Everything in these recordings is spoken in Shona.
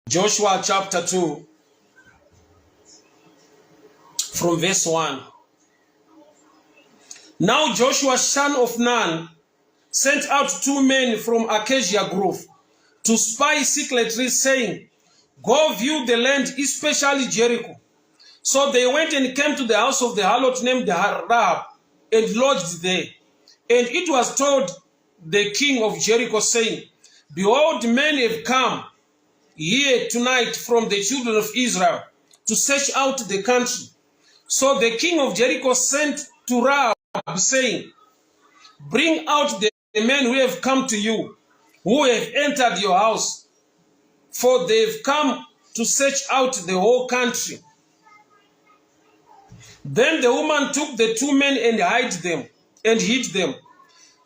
Joshua chapter 2 from verse 1. Now Joshua son of Nun sent out two men from Acacia Grove to spy secretly, saying, Go view the land, especially Jericho. So they went and came to the house of the harlot named Rahab and lodged there. And it was told the king of Jericho, saying, Behold, men have come here tonight from the children of Israel to search out the country. So the king of Jericho sent to Rahab, saying, Bring out the men who have come to you, who have entered your house, for they've come to search out the whole country. Then the woman took the two men and hid them and hid them.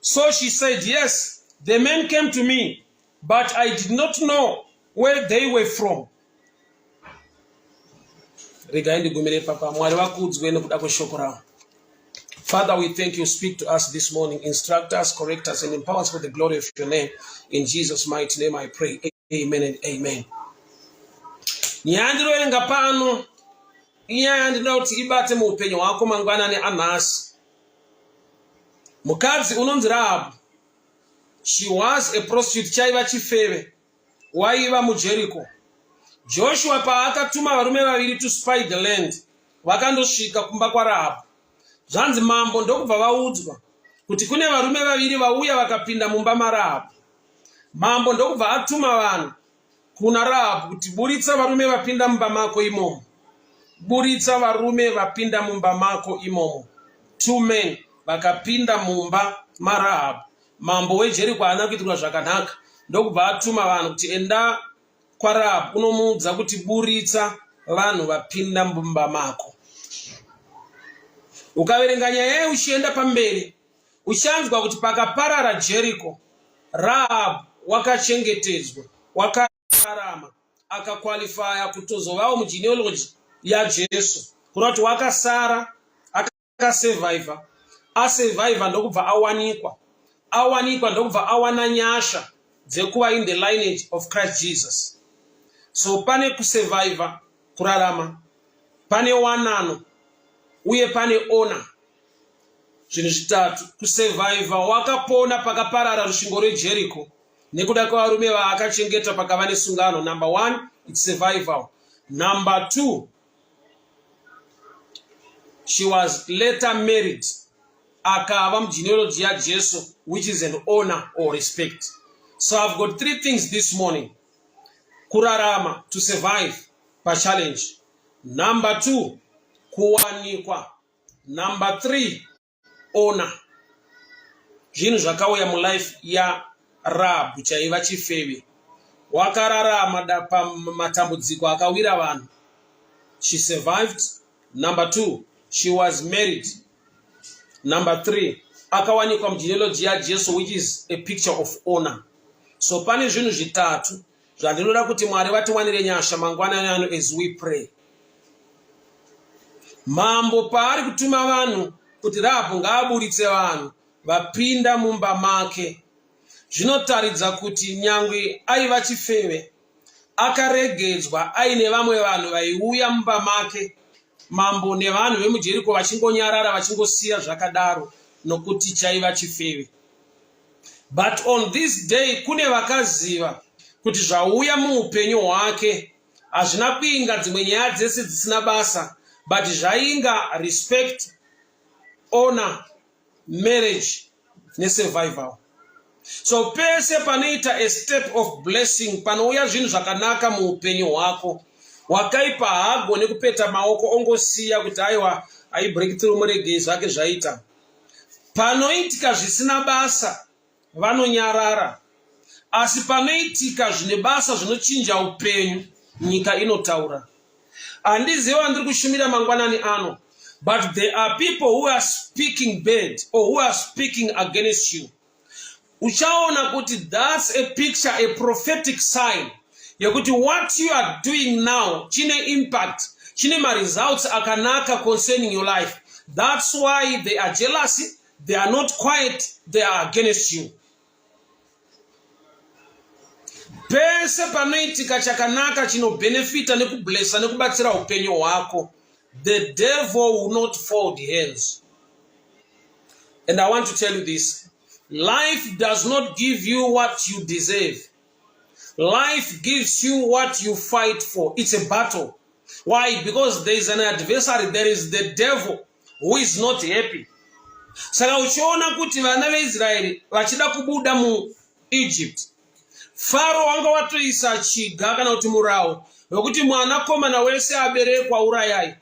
So she said, Yes, the men came to me, but I did not know where they were from. Regai ndigumire papa. Mwari vakudzwe nekuda kweshoko ravo. Father, we thank you. Speak to us this morning. Instruct us, correct us, and empower us for the glory of your name. In Jesus' mighty name I pray. Amen and amen. Nyaya yandinoverenga pano inyaya yandinoda kuti ibate muupenyu hwako mangwanani anhasi. Mukadzi unonzi Rahabhu, she was a prostitute, chaiva chifeve, waiva muJericho. Joshua paakatuma varume vaviri to spy the land, vakandosvika kumba kwaRahabhu. Zvanzi mambo ndokubva vaudzwa kuti kune varume vaviri vauya vakapinda mumba maRahabhu. Mambo ndokubva atuma vanhu kuna Rahabhu kuti buritsa varume vapinda mumba mako imomo. Buritsa varume vapinda mumba mako imomo. Two men vakapinda mumba maRahabhu. Mambo weJeriko haana kuitirwa zvakanaka ndokubva atuma vanhu kuti enda kwaRahabhu unomuudza kuti buritsa vanhu vapinda mumba mako. Ukaverenga nyaya iyi uchienda pamberi uchanzwa kuti pakaparara Jeriko, Rahabhu wakachengetedzwa, wakararama, akakwalifaya kutozovawo mugenealogy yaJesu, kureva kuti wakasara akasurvivha, asurvivha ndokubva awanikwa, awanikwa ndokubva awana nyasha dzekuva in the lineage of Christ Jesus. So pane kusurvivha, kurarama, pane wanano uye pane honor. Zvinhu zvitatu. Kusurvivha, wakapona pakaparara rusvingo rweJericho nekuda kwevarume vaakachengeta pakava nesungano. Number one, it's survival. Number two, she was later married, akava mugenealogy yaJesu, which is an honor or respect. So I've got three things this morning: kurarama, to survive pachallenge; number two, kuwanikwa; number three, honor. Zvinhu zvakauya mulife yaRahabhu chaiva chifeve. Wakararama pamatambudziko akawira vanhu. She survived. Number two, she was married. Number three, akawanikwa mugenealogy yaJesu, which is a picture of honor. So pane zvinhu zvitatu zvandinoda kuti Mwari vatiwanire nyasha mangwanani ano as we pray. Mambo paari kutuma vanhu kuti Rahabhu ngaaburitse vanhu vapinda mumba make, zvinotaridza kuti nyangwe aiva chifeve, akaregedzwa aine vamwe vanhu vaiuya mumba make, mambo nevanhu vemuJeriko vachingonyarara, vachingosiya zvakadaro nokuti chaiva chifeve. But on this day kune vakaziva kuti zvauya muupenyu hwake hazvina kuinga dzimwe nyaya dzese dzisina basa, but zvainga respect, honor, marriage nesurvival. So pese panoita a step of blessing, panouya zvinhu zvakanaka muupenyu hwako, wakaipa haagone kupeta maoko ongosiya kuti aiwa, aibreakthrough, muregei zvake zvaita. Panoitika zvisina basa vanonyarara, asi panoitika zvine basa zvinochinja upenyu, nyika inotaura. Handiziva ndiri kushumira mangwanani ano, but there are people who are speaking bad or who are speaking against you. Uchaona kuti that's a picture, a prophetic sign yekuti what you are doing now chine impact, chine maresults akanaka concerning your life. That's why they are jealous. They are not quiet, they are against you. Pese panoitika chakanaka chinobhenefita nekublessa nekubatsira upenyu hwako, the devil will not fold hands. And I want to tell you this. Life does not give you what you deserve. Life gives you what you fight for. It's a battle. Why? Because there is an adversary, there is the devil who is not happy. Saka uchiona kuti vana veIsraeri vachida kubuda muEgypt, Faro wanga watoisa chiga kana kuti murawo wekuti mwanakomana wese aberekwa urayai.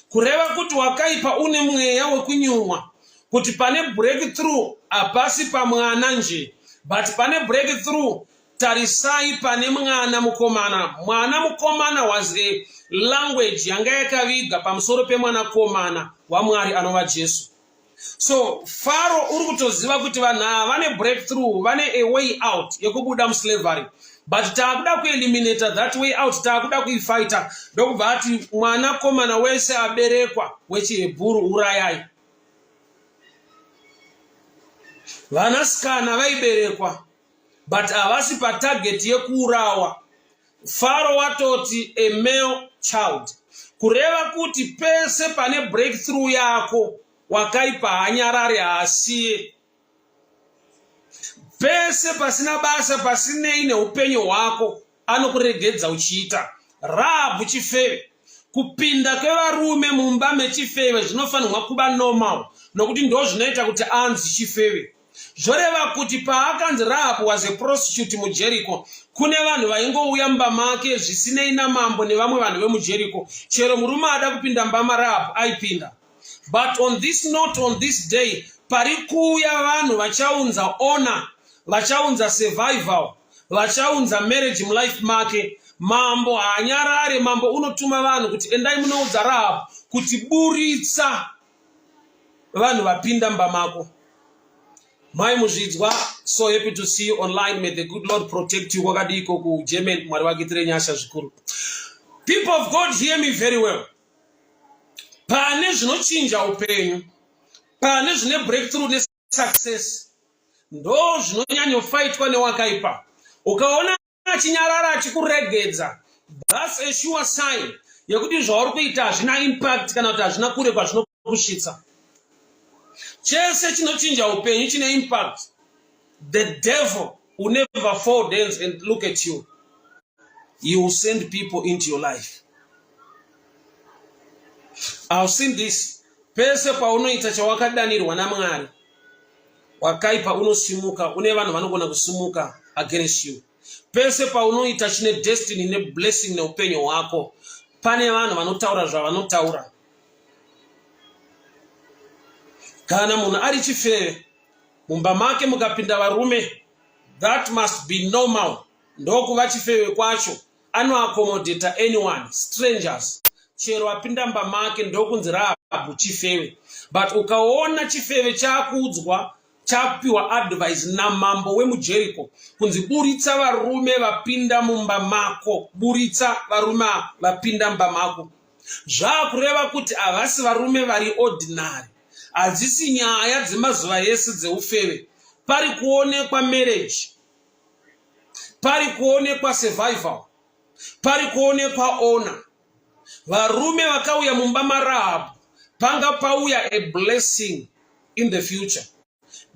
Kureva kuti wakaipa une mweya wekunyumwa kuti pane breakthrough hapasi pamwana nje but pane breakthrough tarisai pane mwana mukomana. Mwana mukomana was a language yanga yakaviga pamusoro pemwanakomana waMwari anova Jesu. So Faro uri kutoziva kuti vanhu ava vane breakthrough, vane a way out yekubuda muslavery, but taakuda kueliminata that way out, taakuda kuifighta. Ndokubva ati mwanakomana wese aberekwa wechihebhuru urayai. Vanasikana vaiberekwa but havasi patarget yekuurawa. Faro watoti a male child, kureva kuti pese pane breakthrough yako wakaipa haanyarare, haasiye. Pese pasina basa, pasinei neupenyu hwako, anokuregedza uchiita. Rahabhu chifeve. Kupinda kwevarume mumba mechifeve zvinofanirwa kuva normal, nokuti ndo zvinoita kuti anzi chifeve. Zvoreva kuti paakanzi Rahabhu was a prostitute muJeriko, kune vanhu vaingouya mumba make zvisinei namambo nevamwe vanhu vemuJeriko. Chero murume ada kupinda mumba maRahabhu aipinda. But on this note, on this day, pari kuuya vanhu vachaunza honor, vachaunza survival, vachaunza marriage mulife make. Mambo haanyarare. Mambo unotuma vanhu kuti endai munoudza Rahabhu kuti buritsa vanhu vapinda mumba mako. Mai Muzvidzwa, so happy to see you online. May the good Lord protect you. Kwakadiko kuGerman, Mwari vakuitire nyasha zvikuru. People of God, hear me very well. Pane zvinochinja upenyu, pane zvine breakthrough nesuccess, ndo zvinonyanyofaitwa newakaipa. Ukaona achinyarara achikuregedza, that's a sure sign yekuti zvauri kuita hazvina impact kana kuti hazvina kure kwazvinokusvitsa. Chese chinochinja upenyu chine impact, the devil will never fold hands and look at you. He will send people into your life. I've seen this. Pese paunoita chawakadanirwa naMwari, wakaipa unosimuka, une vanhu vanogona kusimuka against you. Pese paunoita chine destiny neblessing neupenyu hwako, pane vanhu vanotaura zvavanotaura. Kana munhu ari chifeve, mumba make mukapinda varume, that must be normal. Ndokuva chifeve kwacho. Anoaccommodata anyone, strangers, chero apinda mumba make, ndokunzi Rahabhu chifeve. But ukaona chifeve chaakuudzwa, chapiwa advice namambo wemuJeriko kunzi buritsa varume vapinda mumba mako, buritsa varume vapinda mumba mako, zvaakureva kuti havasi varume vari ordinary. Hadzisi nyaya dzemazuva ese dzeufeve. Pari kuonekwa marriage, pari kuonekwa survival, pari kuonekwa honor. Varume vakauya mumba maRahabhu, panga pauya a blessing in the future.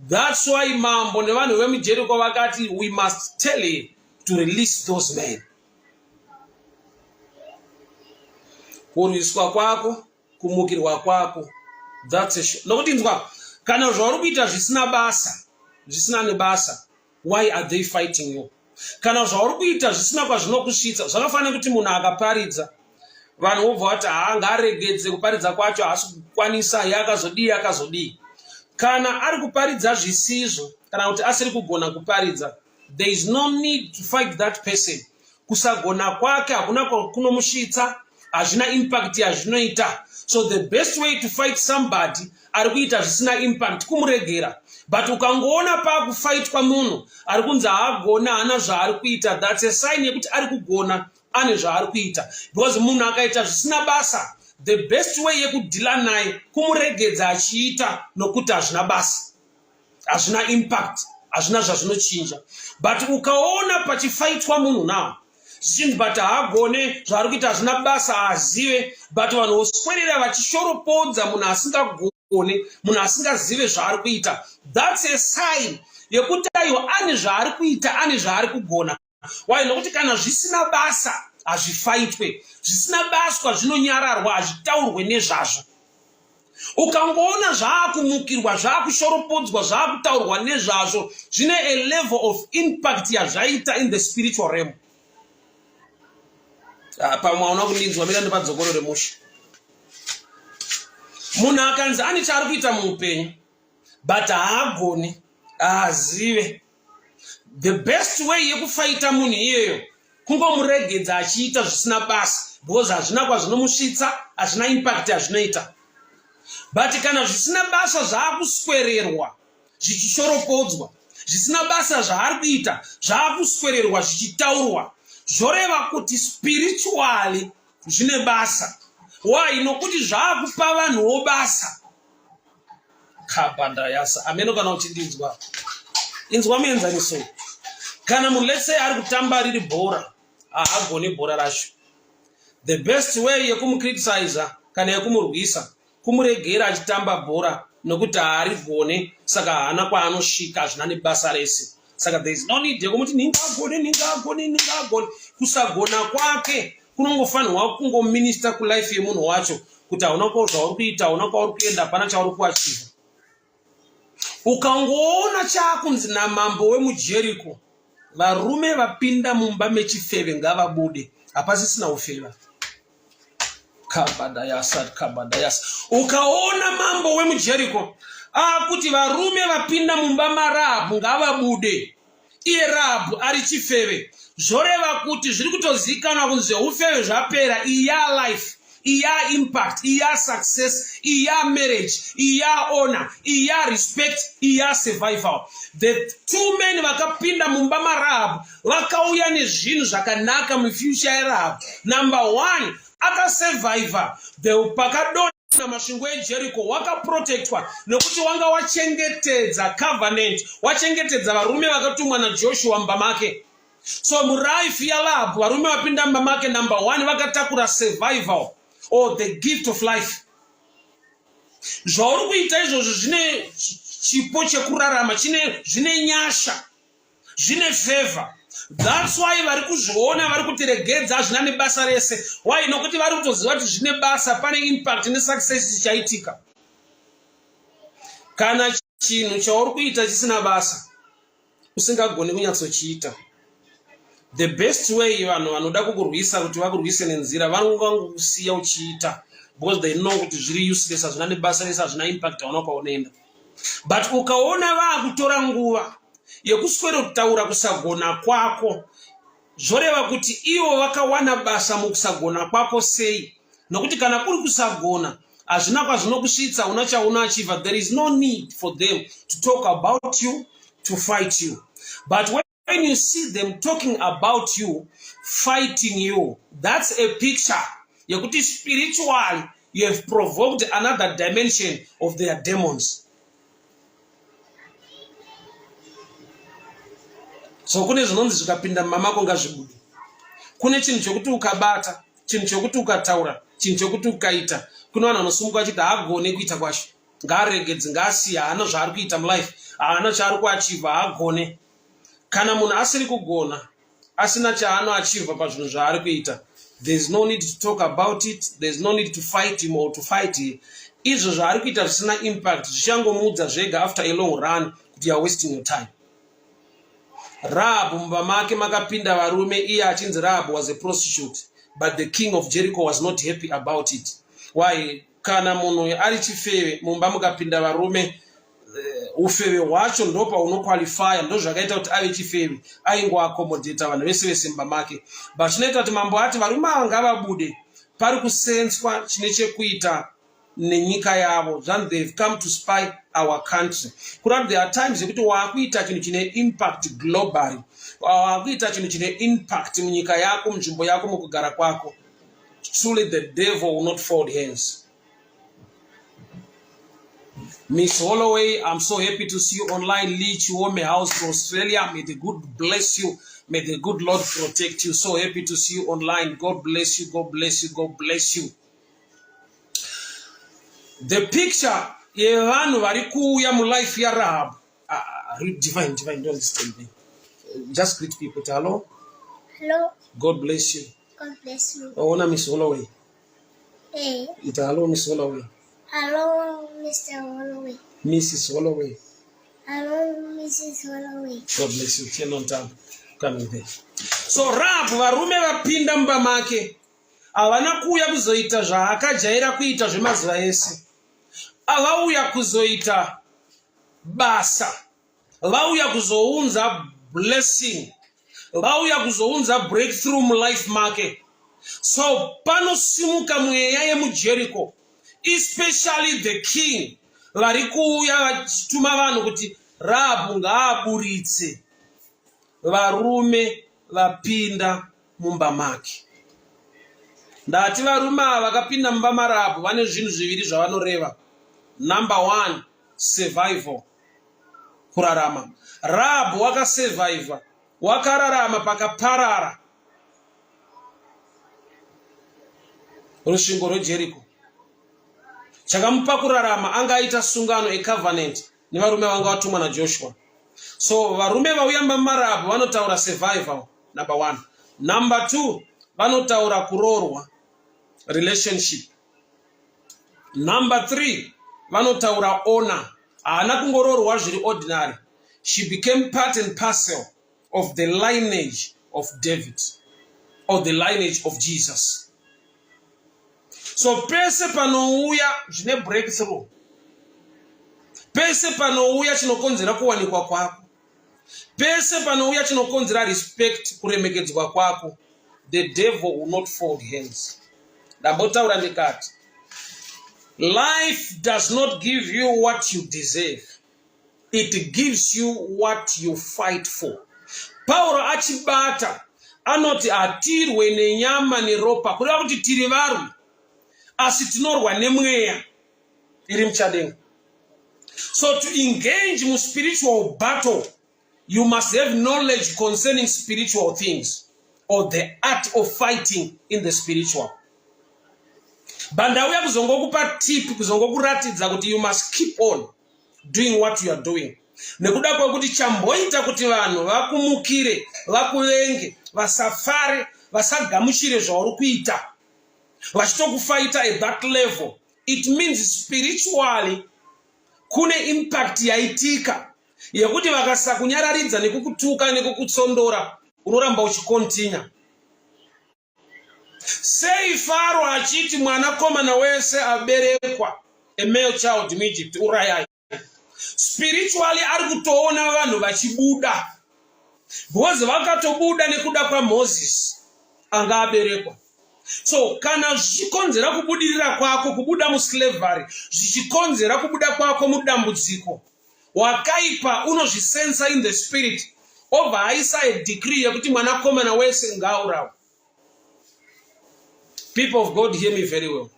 That's why mambo nevanhu vemuJeriko vakati we must tell her to release those men. Kurwiswa kwako, kumukirwa kwako, that's a sure. Nokuti nzwa, kana zvauri kuita zvisina basa, zvisina nebasa, why are they fighting you? Kana zvauri kuita zvisina kwazvinokusvitsa, zvakafanira kuti munhu akaparidza, vanhu vobva vati haa, ngaaregedze kuparidza kwacho, haasi kukwanisa, ye akazodii akazodii. Kana ari kuparidza zvisizvo kana kuti asiri kugona kuparidza, there is no need to fight that person. Kusagona kwake hakuna kunomusvitsa, hazvina impact yazvinoita. So the best way to fight somebody ari kuita zvisina impact kumuregera. But ukangoona paakufaitwa munhu ari kunzi haagona, haana zvaari kuita, that's a sign yekuti ari kugona, ane zvaari kuita. Because munhu akaita zvisina basa, the best way yekudhila naye kumuregedza achiita, nokuti hazvina basa, hazvina impact. Hazvina zvazvinochinja. But ukaona pachifaitwa munhu now, zvichinzi but haagone zvaari kuita hazvina basa haazive, but vanhu voswerera vachishoropodza munhu asingagone, munhu asingazive zvaari kuita, that's a sign yekuti aiwa ane zvaari kuita, ane zvaari kugona. Why? Nokuti kana zvisina basa hazvifaitwe, zvisina baswa zvinonyararwa, hazvitaurwe nezvazvo. Ukangoona zvaakumukirwa, zvaakushoropodzwa, zvaakutaurwa nezvazvo, zvine a level of impact yazvaita in the spiritual realm. Ah, pamwe hauna kundinzwa, mira ndipadzokorore mushe. Munhu akanzi ane chaari kuita muupenyu but haagoni, haazive, the best way yekufaita munhu iyeyo kungomuregedza achiita zvisina basa, because hazvina kwazvinomusvitsa, hazvina impact yazvinoita. But kana zvisina basa zvaakuswererwa zvichishoropodzwa, zvisina basa zvaari kuita zvaakuswererwa zvichitaurwa, zvoreva kuti spiritually zvine basa. Why? Nokuti zvaakupa vanhuwo basa. Kabandayasa ameno kana uchindinzwa, inzwa muenzaniso. Kana munhu, let's say, ari kutamba riri bhora, haagoni bhora racho, the best way yekumucriticiza kana yekumurwisa kumuregera achitamba bhora, nokuti haarigone, saka haana kwaanosvika, hazvina nebasa rese. Saka there is no need yekumuti ningagone, ningagone, ningagone. Kusagona kwake kunongofanirwa kungominista kulife yemunhu wacho kuti hauna ko zvauri kuita, hauna kwauri kuenda, hapana chauri kuachiva. Ukangoona chaakunzi namambo wemuJeriko, varume vapinda mumba mechifeve ngavabude, hapasisina ufeva. Kabadayasa, kabadayasa. Ukaona mambo wemuJeriko akuti varume vapinda mumba maRahabhu ngavabude, iye Rahabhu ari chifeve, zvoreva kuti zviri kutozivikanwa kunzi zveufeve zvapera. Iya life, iya impact, iya success, iya marriage, iya honor, iya respect, iya survival. The two men vakapinda mumba maRahabhu vakauya nezvinhu zvakanaka mufuture yaRahabhu. Number one, akasurvivha the pakadonha masvingo eJericho, wakaprotectwa nekuti wanga wachengetedza covenant, wachengetedza varume vakatumwa naJoshua mumba make. So mulife yaRahabhu, varume vapinda mumba make, number one, vakatakura survival or the gift of life. Zvauri kuita izvozvo zvine chipo chekurarama, chine zvine nyasha, zvine favor. That's why vari kuzviona vari kutiregedza, hazvina nebasa rese. Why? Nokuti vari kutoziva kuti zvine basa, pane impact nesuccess chichaitika. Kana chinhu chauri kuita chisina basa, usingagoni kunyatsochiita, the best way vanhu vanoda kukurwisa kuti vakurwise nenzira vanongangokusiya uchiita, because they know kuti zviri useless, hazvina nebasa rese, hazvina impact, hauna kwaunoenda. But ukaona vaakutora nguva yekuswero kutaura kusagona kwako, zvoreva kuti ivo vakawana basa mukusagona kwako. Sei? Nokuti kana kuri kusagona hazvina kwazvinokusvitsa, una chaunoachieva, there is no need for them to talk about you, to fight you. But when you see them talking about you, fighting you, that's a picture yekuti spiritually you have provoked another dimension of their demons. So kune zvinonzi zvikapinda mumba mako ngazvibude. Kune chinhu chokuti ukabata, chinhu chokuti ukataura, chinhu chokuti ukaita, kune vanhu vanosumuka vachiti haagone kuita kwacho, ngaaregedze, ngaasiye, haana zvaari kuita mulife, haana chaari kuachivha, haagone. Kana munhu asiri kugona, asina chaanoachivha pazvinhu zvaari kuita, there is no need to talk about it, there is no need to fight him or to fight him. Izvo zvaari kuita zvisina impact zvichangomuudza zvega after a long run kuti you are wasting your time. Rahabhu mumba make makapinda varume, iye achinzi Rahabhu was a prostitute, but the king of Jericho was not happy about it. Why? Kana munhu ari chifeve, mumba mukapinda varume, ufeve hwacho ndo paunoqualifya, ndo zvakaita kuti ave chifeve, aingoakomodheta vanhu vese vese mumba make. But chinoita kuti mambo ati varume ava ngavabude, pari kusenswa chine chekuita nenyika yavo. Zvanzi they've come to spy our country. Kurati there are times yekuti waakuita chinhu chine impact globally, waakuita chinhu chine impact munyika yako, munzvimbo yako, mukugara kwako, truly the devil will not fold hands. Miss Holloway, I'm so happy to see you online. Lee Chiwome House from Australia. May the good bless you. May the good Lord protect you. So happy to see you online. God bless you. God bless you. God bless you. The picture yevanhu vari kuuya mulife yaRahab. Divine, divine, don't disturb me. Just greet people. Hello. Hello. God bless you. God bless you. Waona Miss Holloway. Hey. Ita hello Miss Holloway. Hello, Mr. Holloway. Mrs. Holloway. Hello, Mrs. Holloway. God bless you. Turn on time. Coming there. So Rahab varume vapinda mumba make havana kuuya kuzoita zvaakajaira kuita zvemazuva ese. Avauya kuzoita basa. Vauya kuzounza blessing. Vauya kuzounza breakthrough mulife make. So panosimuka mweya yemuJericho, especially the king vari kuuya vachituma vanhu kuti Rahabhu ngaaburitse varume vapinda mumba make. Ndati varume ava vakapinda mumba maRahabhu vane zvinhu zviviri zvavanoreva. Number one, survival, kurarama. Rahabhu wakasurviva, wakararama pakaparara rusvingo rweJeriko. Chakamupa kurarama anga aita sungano ecovenant nevarume vanga vatumwa naJoshua. So varume vauya mumba maRahabhu vanotaura survival, number one. Number two, vanotaura kuroorwa, relationship. Number three, vanotaura honor. Haana kungoroorwa zviri ordinary. She became part and parcel of the lineage of David or the lineage of Jesus. So pese panouya zvine breakthrough, pese panouya chinokonzera kuwanikwa kwako, pese panouya chinokonzera respect, kuremekedzwa kwako, the devil will not fold hands. Ndambotaura ndikati life does not give you what you deserve, it gives you what you fight for. Pauro achibata anoti hatirwe nenyama neropa, kureva kuti tiri varwi asi tinorwa nemweya iri muchadenga. So to engage muspiritual battle, you must have knowledge concerning spiritual things or the art of fighting in the spiritual. But ndauya kuzongokupa tip, kuzongokuratidza kuti you must keep on doing what you are doing, nekuda kwekuti chamboita kuti vanhu vakumukire, vakuvenge, vasafare, vasagamuchire zvauri kuita, vachitokufaita at that level, it means spiritually kune impact yaitika yekuti vakasakunyararidza nekukutuka nekukutsondora, unoramba uchikontinya. Sei Faro achiti mwanakomana wese aberekwa, a male child muEgypt, urayai? Spiritually ari kutoona vanhu vachibuda, because vakatobuda nekuda kwaMoses anga aberekwa. So kana zvichikonzera kubudirira kwako, kubuda muslavery, zvichikonzera kubuda kwako mudambudziko, wakaipa unozvisensa in the spirit, obva aisa a decree yekuti mwanakomana wese ngaaurawe. People of God, hear me very well.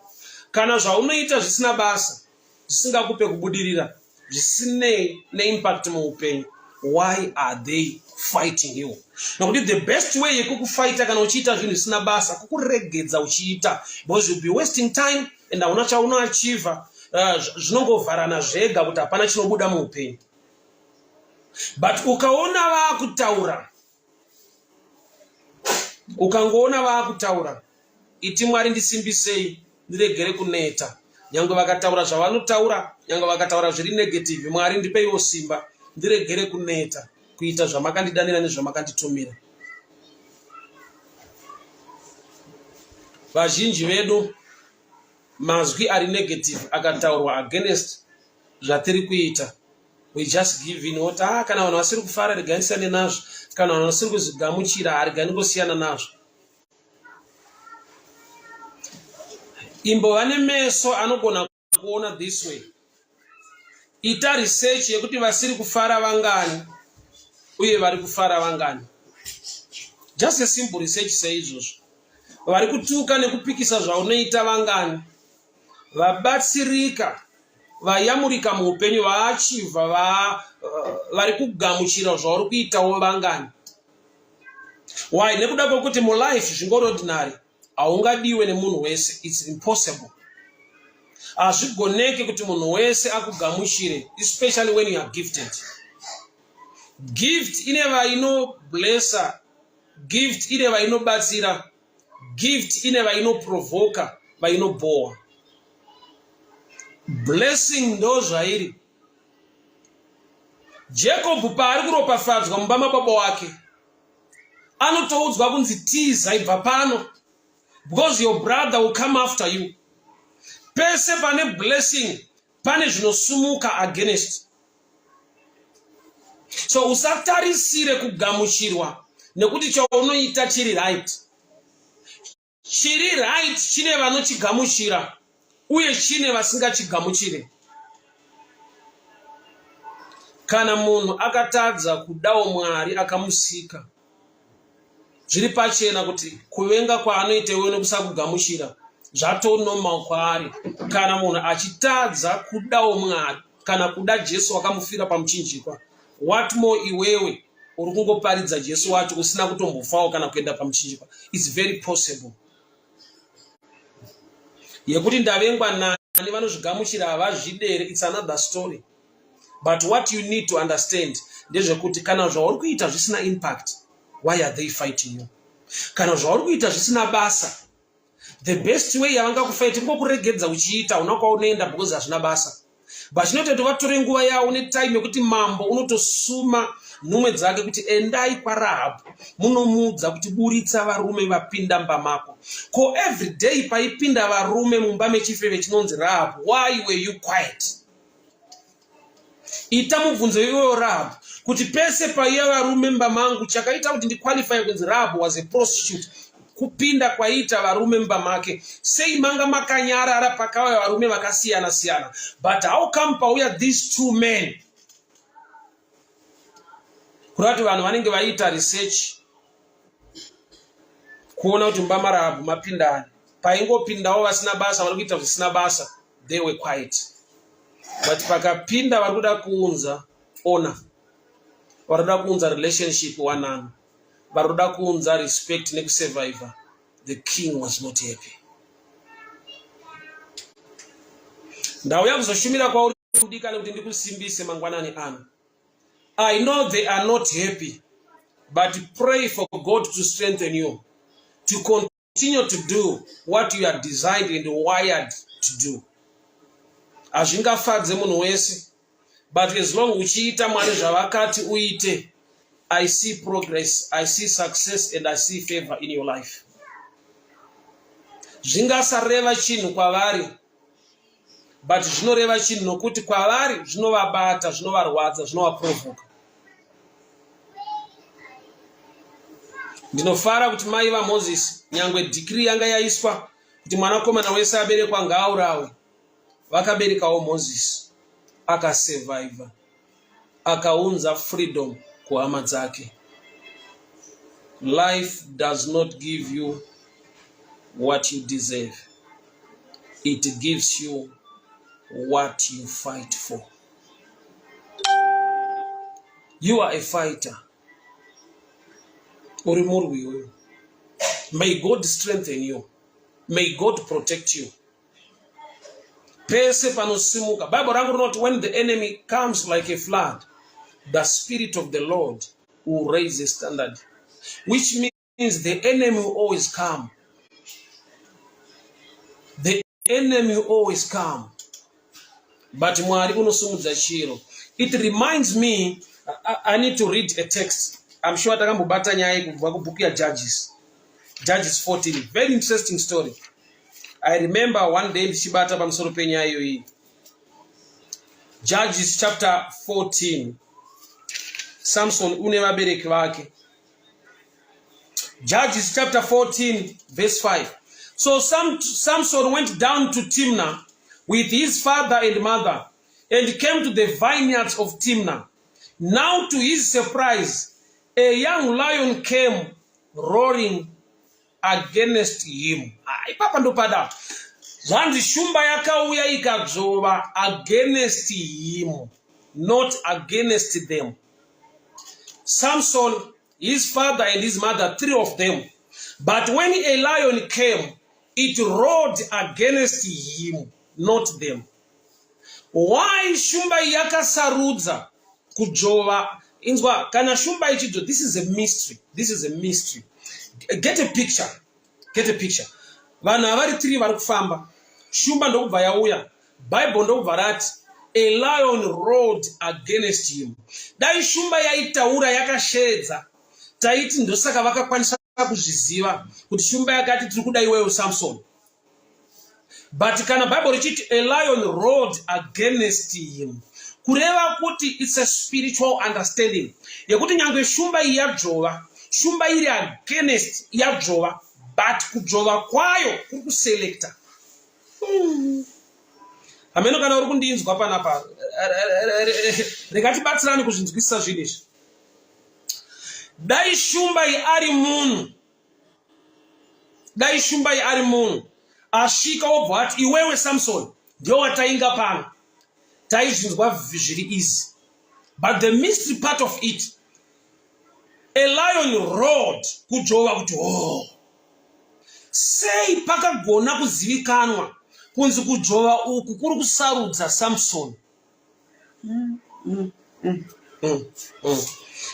Kana zvaunoita zvisina basa, zvisingakupe kubudirira, zvisinei neimpact muupenyu, why are they fighting you? Nokuti the best way yekukufaita kana uchiita zvinhu zvisina basa kukuregedza uchiita, because you'll be wasting time and hauna chaunoachieva. Zvinongovharana zvega kuti hapana chinobuda muupenyu. But ukaona vaakutaura, ukangoona vaakutaura, iti Mwari ndisimbisei ndiregere kuneta. Nyange vakataura zvavanotaura, nyange vakataura zviri negative, Mwari ndipeiwo simba ndiregere kuneta kuita zvamakandidanira nezvamakanditumira. Vazhinji vedu mazwi ari negative akataurwa against zvatiri kuita, we just give in, oti ah, kana vanhu vasiri kufara regai ndisiyane nazvo, kana vanhu vasiri kuzvigamuchira regai ndingosiyana nazvo. Imbova nemeso anogona kuona this way. Ita research yekuti vasiri kufara vangani uye vari kufara vangani. Just a simple research seizvozvo. Vari kutuka nekupikisa zvaunoita vangani, vabatsirika Vayamurika muupenyu vaachivha va, vari kugamuchira zvauri kuitawo vangani? Why? Nekuda kwekuti mulife zvingori ordinary, haungadiwe nemunhu wese. It's impossible. Hazvigoneki kuti munhu wese akugamuchire, especially when you are gifted. Gift ine vainoblessa, gift ine vainobatsira, gift ine vainoprovoka, vainobhowa. Blessing ndo zvairi. Jacob paari kuropafadzwa mumba mababa wake, anotoudzwa kunzi, "Tiza, ibva pano, because your brother will come after you." Pese pane blessing pane zvinosumuka against. So usatarisire kugamuchirwa nekuti chaunoita chiri right. Chiri right chine vanochigamuchira uye chine vasingachigamuchire. Kana munhu akatadza kudawo Mwari akamusika, zviri pachena kuti kuvenga kwaanoita iwe nekusakugamuchira zvatonormal kwaari. Kana munhu achitadza kudawo Mwari kana kuda Jesu wakamufira pamuchinjikwa, what more iwewe uri kungoparidza Jesu wacho usina kutombofawo kana kuenda pamuchinjikwa? It's very possible yekuti ndavengwa nani, vanozvigamuchira havazvidere, it's another story. But what you need to understand ndezvekuti kana zvauri kuita zvisina impact, why are they fighting you? Kana zvauri kuita zvisina basa, the best way yavangakufaiti kungokuregedza uchiita, una kwaunoenda, because hazvina basa. But chinoita kuti vatore nguva yavo netime yekuti mambo unotosuma nhumwe dzake kuti, "Endai kwaRahabhu, munomuudza kuti buritsa varume vapinda mumba mako." Ko every day paipinda varume mumba mechifeve chinonzi Rahabhu, why were you quiet? Ita mubvunzo iyoyo, Rahabhu, kuti pese paiya varume mumba mangu, chakaita kuti ndiqualify kunzi Rahabhu was a prostitute kupinda kwaiita varume mumba make. Sei manga makanyarara pakauya varume vakasiyana siyana? But how come pauya these two men? Kureva kuti vanhu vanenge vaiita research kuona kuti mumba maRahabhu mapindani. Paingopindawo vasina basa, vari kuita zvisina basa, they were quiet. But pakapinda vari kuda kuunza honor, vari kuda kuunza relationship, wanano, vari kuda kuunza respect nekusurvivor, the king was not happy. Ndauya kuzoshumira kwauri kudikani kuti ndikusimbise mangwanani ano. I know they are not happy, but pray for God to strengthen you to continue to do what you are designed and wired to do. Hazvingafadze munhu wese, but as long uchiita Mwari zvavakati uite, I see progress, I see success and I see favor in your life. Zvingasareva chinhu kwavari, but zvinoreva chinhu nokuti kwavari zvinovabata, zvinovarwadza, zvinovaprovoka. Ndinofara kuti mai vaMozisi, nyangwe decree yanga yaiswa kuti mwanakomana wese aberekwa ngaaurawe, vakaberekawo Mozisi, akasurvivha, akaunza freedom kuhama dzake. Life does not give you what you deserve, it gives you what you fight for. You are a fighter, uri murwi uyu. May God strengthen you, may God protect you pese panosimuka. Bible rangu rinoti, "When the enemy comes like a flood, the Spirit of the Lord will raise a standard," which means the enemy will always come, the enemy will always come, but Mwari unosumudza chiro. It reminds me, I need to read a text. I'm sure takambobata nyaya kubva kubhuku yaJudges, Judges 14. Very interesting story. I remember one day ndichibata pamusoro penyaya iyoyi. Judges chapter 14, Samson une vabereki vake. Judges chapter 14 verse 5. So Samson went down to Timnah with his father and mother and came to the vineyards of Timnah. Now, to his surprise, a young lion came roaring against him. Ah, ipapa ndopada. Zvanzi shumba yakauya ikadzvova against him, not against them. Samson, his father and his mother, three of them. But when a lion came, it roared against him, not them. Why shumba yakasarudza kudzvova? Inzwa, kana shumba ichidzo, this is a mystery. This is a mystery. Get a picture. Get a picture. Vanhu avari three vari kufamba. Shumba ndokubva yauya. Bible ndokubva rati a lion roared against him. Dai shumba yaitaura yakasheedza, taiti ndosaka vakakwanisa kuzviziva kuti shumba yakati tiri kuda iwewe Samson. But kana Bible richiti a lion roared against him, kureva kuti it's a spiritual understanding yekuti nyange shumba iyi yadzvova, shumba iri against yadzvova, but kudzvova kwayo kuri kuselecta. Hameno kana uri kundinzwa panapa, rega tibatsirane kuzvinzwisisa zvinhu izvi. Dai shumba iyi ari munhu, dai shumba iyi ari munhu asvika wobva ati iwewe Samson ndiwe watainga pano, taizvinzwa zviri easy. But the mystery part of it, a lion roared, kudzvova kuti oh. Sei pakagona kuzivikanwa kunzi kudzvova uku kuri kusarudza Samson?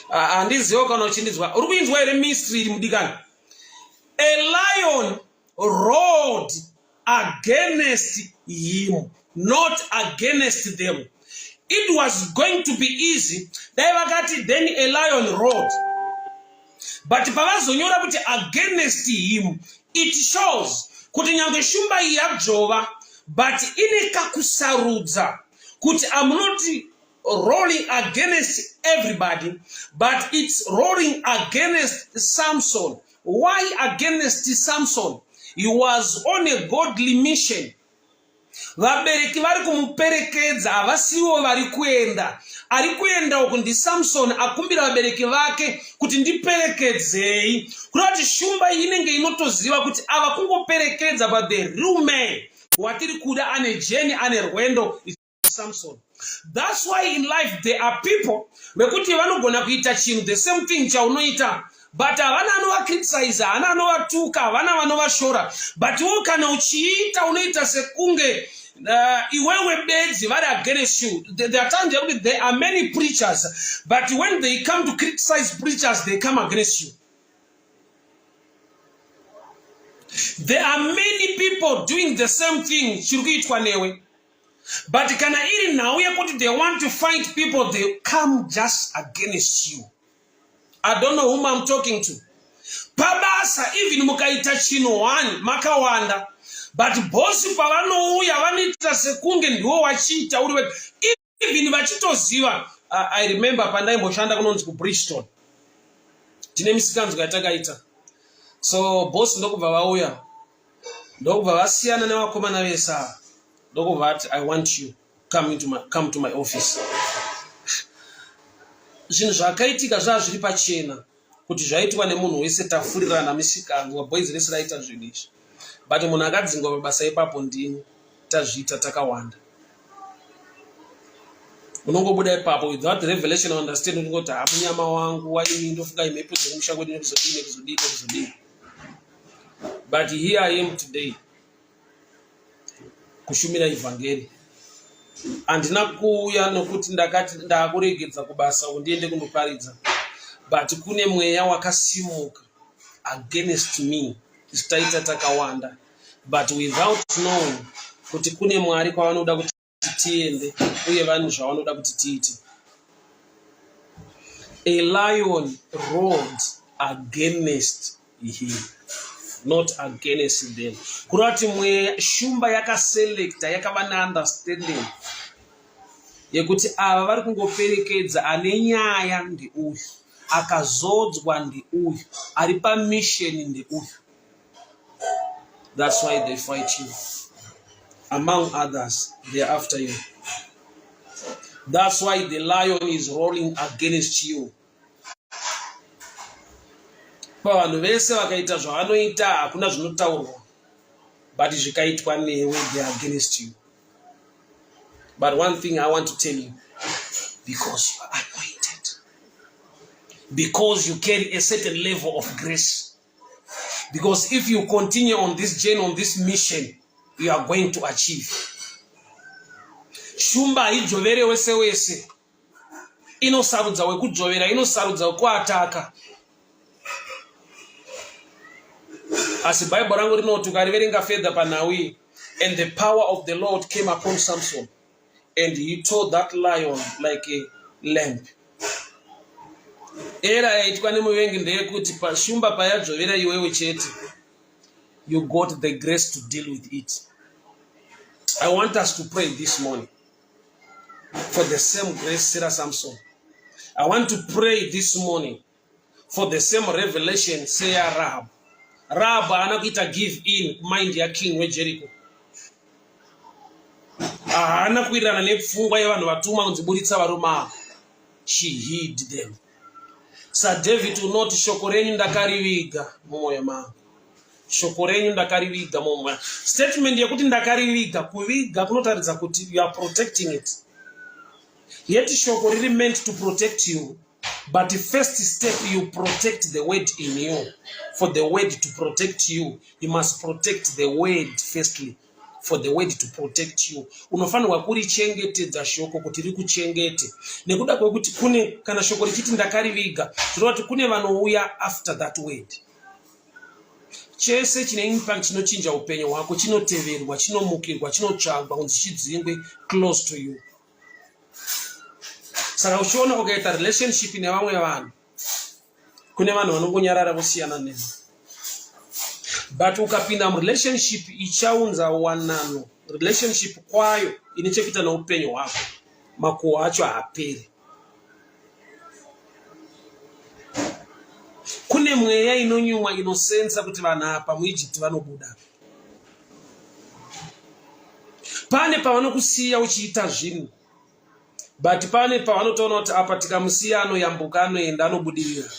Handizivo kana uchindinzwa. Uri kuinzwa here mystery iri, mudikani? A lion roared against him, not against them. It was going to be easy dai vakati then a lion roared, but pavazonyora kuti against him, it shows kuti nyange shumba iyi yadzvova, but ine kakusarudza kuti I'm not rolling against everybody, but it's rolling against Samson. Why against Samson? He was on a godly mission. Vabereki vari kumuperekedza, havasivo vari kuenda. Ari kuenda uku ndiSamson, akumbira vabereki vake kuti ndiperekedzei. Kureva kuti shumba iyi inenge inotoziva kuti ava kungoperekedza, but the real man watiri kuda ane journey, ane rwendo, Samson. That's why in life there are people vekuti vanogona kuita chinhu, the same thing chaunoita, but havana anovacriticize, havana anovatuka, havana vanovashora. But iwo kana uchiita, unoita sekunge iwewe bedzi vari against you. There are times yekuti there are many preachers, but when they come to criticize preachers, they come against you. There are many people doing the same thing chiri kuitwa newe, but kana iri nhau yekuti they want to fight people, they come just against you. I don't know whom I'm talking to. Pabasa, even mukaita chinhu one makawanda, but bosi pavanouya vanoita sekunge ndiwo wachiita uri wega, even vachitoziva. I remember pandaimboshanda kunonzi kuBridgestone, tine misikanzwa yatakaita. So bosi ndokubva vauya, ndokubva vasiyana nevakomana vese ava, ndokubva vati, "I want you come to my office." Zvinhu zvakaitika zvaa zviri pachena kuti zvaitwa nemunhu wese. Tafurirana misikanzwa, boys rese raita zvinhu izvi, but munhu akadzingwa pabasa ipapo ndini. Tazviita takawanda. Unongobuda ipapo without revelation, understanding, unongoti hamunyama wangu waini, ndofunga imhepo dzekumusha kwedu, nekuzodii, nekuzodii, nekuzodii. But here I am today kushumira ivhangeri. Handina kuuya nokuti ndakati ndaakuregedza kubasa undiende kundoparidza, but kune mweya wakasimuka against me. Taita takawanda, but without knowing kuti kune Mwari kwavanoda kuti tiende uye vanhu zvavanoda kuti tiite. A lion roared against him, not against them. Kureva kuti mweya, shumba yakaselecta, yakava neunderstanding yekuti ava vari kungoperekedza, ane nyaya ndeuyu, akazodzwa ndeuyu, ari pamission ndeuyu. That's why they fight you. Among others, they are after you. That's why the lion is rolling against you. Pavanhu vese vakaita zvavanoita, hakuna zvinotaurwa. But zvikaitwa newe, they are against you. But one thing I want to tell you, because you are anointed, because you carry a certain level of grace, because if you continue on this journey, on this mission, you are going to achieve. Shumba haidzvovere wese wese, inosarudza wekudzvovera, inosarudza wekuataka. Asi Bhaibheri rangu rinoti ukariverenga further panhau iyi, and the power of the Lord came upon Samson, and he tore that lion like a lamb. Era yaitwa nemuvengi ndeyekuti pashumba payadzvovera iwewe chete, you got the grace to deal with it. I want us to pray this morning for the same grace sera Samson. I want to pray this morning for the same revelation seya Rahab. Rahab haana kuita give in kumind yaking weJericho. Haana kuwirirana nepfungwa yevanhu vatumwa kunzi buritsa varume ava. She hid them. SaDavid unoti shoko renyu ndakariviga mumwoyo mangu. Shoko renyu ndakariviga mumwoyo. Statement yekuti ndakariviga, kuviga kunotaridza kuti you are protecting it. Yet shoko riri meant to protect you. But the first step, you protect the word in you. For the word to protect you, you must protect the word firstly. For the word to protect you, unofanirwa kurichengetedza shoko kuti rikuchengete. Nekuda kwekuti kune kana shoko richiti ndakariviga, zvinova kuti kune vanouya after that word. Chese chine impact chinochinja upenyu hwako chinoteverwa, chinomukirwa, chinotsvagwa kunzi chidzingwe close to you. Saka uchiona ukaita relationship nevamwe vanhu, kune vanhu vanongonyarara vosiyana newe, but ukapinda murelationship ichaunza wanano, relationship kwayo ine chekuita neupenyu hwako, makuhwa acho haaperi. Kune mweya inonyumwa inosensa kuti vanhu apa muEgypt vanobuda. Pane pavanokusiya uchiita zvinhu, but pane pavanotoona kuti apa tikamusiya anoyambuka, anoenda, anobudirira.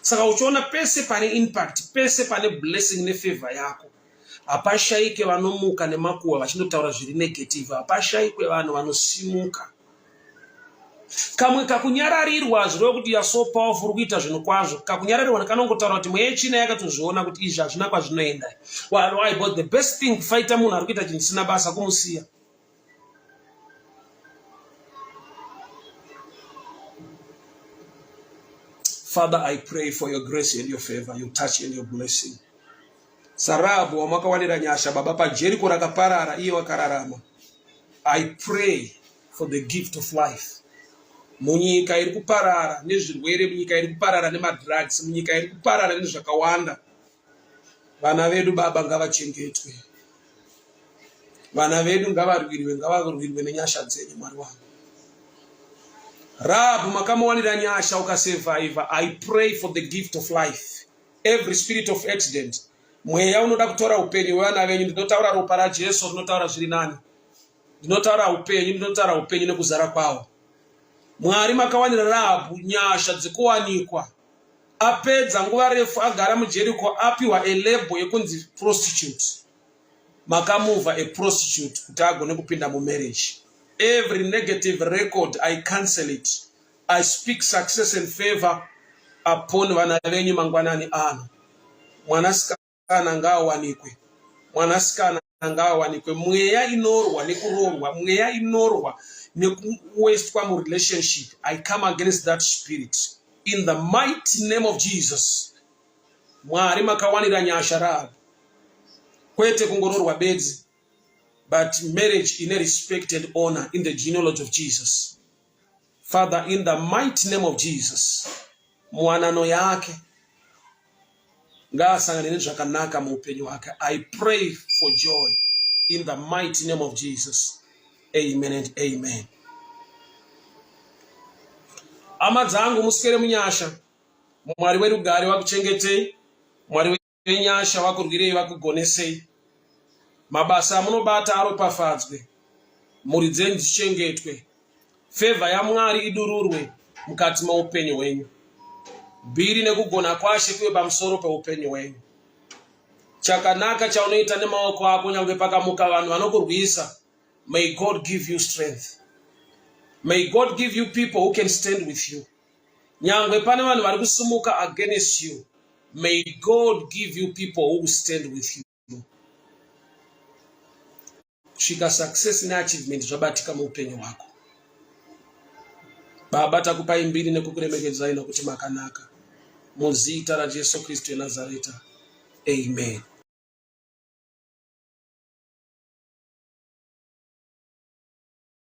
Saka uchiona pese pane impact, pese pane blessing nefavor yako, hapashaike vanomuka nemakuhwa vachindotaura zviri negative. Hapashaikwe vanhu vanosimuka. Kamwe kakunyararirwa zvireva kuti you are so powerful, uri kuita zvinhu kwazvo. Kakunyararirwa kanongotaura kuti mweya yetsvina yakatozviona kuti izvi hazvina kwazvinoenda. Well, why? But the best thing kufaita munhu ari kuita chinhu chisina basa kumusiya. Father, I pray for your grace and your favor, your touch and your blessing. SaRahabhu wamakawanira nyasha baba paJeriko rakaparara iye wakararama. I pray for the gift of life. Munyika iri kuparara nezvirwere, munyika iri kuparara nemadrugs, munyika iri kuparara nezvakawanda. Vana vedu baba ngavachengetwe. Vana vedu ngavarwirwe, ngavarwirwe nenyasha dzenyu Mwari wangu. Rahabhu makamuwanira nyasha ukasurvive. I pray for the gift of life. Every spirit of accident, mweya unoda kutora upenyu hwevana venyu, ndinotaura ropa raJesu rinotaura zviri nani. Ndinotaura upenyu, ndinotaura upenyu nekuzara kwawo. Mwari makawanira Rahabhu nyasha dzekuwanikwa. Apedza nguva refu agara muJeriko, apiwa a label yekunzi prostitute. Makamuva a prostitute kuti agone kupinda mumarriage. Every negative record, I cancel it. I speak success and favor upon vana venyu mangwanani ano. Mwanasikana ngaawanikwe. Mwanasikana ngaawanikwe. Mweya inorwa nekuroorwa, mweya inorwa nekuwestwa murelationship. I come against that spirit in the mighty name of Jesus. Mwari makawanira nyasha Rahabhu. Kwete kungoroorwa bedzi, but marriage ine respect and honor in the genealogy of Jesus. Father, in the mighty name of Jesus, muwanano yake ngaasangane nezvakanaka muupenyu hwake. I pray for joy in the mighty name of Jesus. Amen and amen. Hama dzangu, muswere munyasha. Mwari werugare vakuchengetei. Mwari wenyasha vakurwirei, vakugonesei. Mabasa amunobata aropafadzwe. Mhuri dzenyu dzichengetwe. Favor yaMwari idururwe mukati meupenyu hwenyu. Bhiri nekugona kwaShe kuve pamusoro peupenyu hwenyu. Chakanaka chaunoita nemaoko ako, nyange pakamuka vanhu vanokurwisa, may God give you strength. May God give you people who can stand with you. Nyangwe pane vanhu vari kusumuka against you, may God give you people who will stand with you kusvika success neachievement zvabatika muupenyu hwako. Baba, takupai mbiri nekukuremekedzai nokuti makanaka. Muzita raJesu Kristu weNazareta, amen.